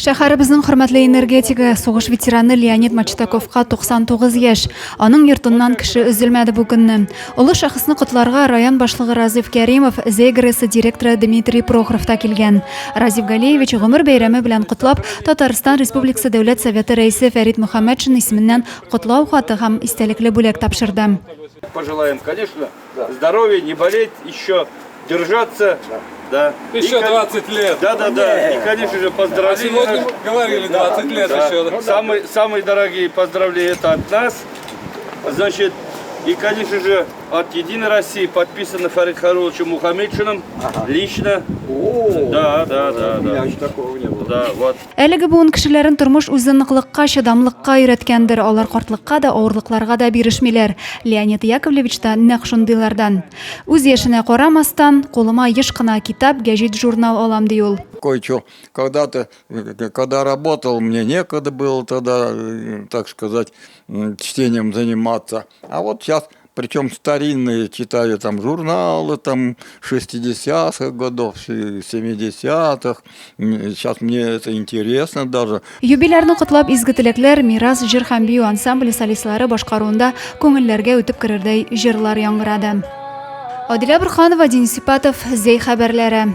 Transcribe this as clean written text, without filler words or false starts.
Шәһәребезнең хөрмәтле энергетигы, сугыш ветераны Леонид Мачтаковка 99 яшь. Аның йортыннан кеше өзелмәде бу көнне. Олы шәхесне котларга район башлыгы Разиф Кәримов, Зәй ГРЭСы директоры Дмитрий Прохоров та килгән. Разиф Галиевич гомер бәйрәме белән котлап, Татарстан Республикасы Дәүләт Советы Рәисе Фәрит Мөхәммәтшин исеменнән котлау хаты һәм истәлекле бүләк тапшырды. Пожелаем, конечно, здоровья, не болеть еще, держаться. Да. Еще И, 20 лет. Да, да, да. И, конечно же, А поздравления. сегодня говорили 20 лет Да. еще. Самые, самые дорогие поздравления это от нас. Значит, и, конечно же, от Единой России подписано Фарид Харуловичем Мухаметшиным лично. Да, да, да, У меня да. еще такого не было. Да, вот. Әлеге буын кешеләрен тормыш үзе ныклыкка, чыдамлыкка өйрәткәндер. Алар картлыкка да, авырлыкларга да бирешмиләр. Леонид Яковлевич та нәкъ шундыйлардан. Үз яшенә карамастан, кулыма еш кына китап, гәҗит, журнал алам, ди ул. Кое-что когда-то, когда работал, мне некогда было тогда, так сказать, чтением заниматься. А вот сейчас, причем старинные, читаю там журналы там 60-х годов, 70-х. Сейчас мне это интересно даже. Юбилярны котлап изге теләкләр Мирас җыр һәм бию ансамбле солистлары башкаруында күңелләргә үтеп керердәй җырлар яңгырады. Адилә Борханова, Денис Ипатов, Зәй хәбәрләре.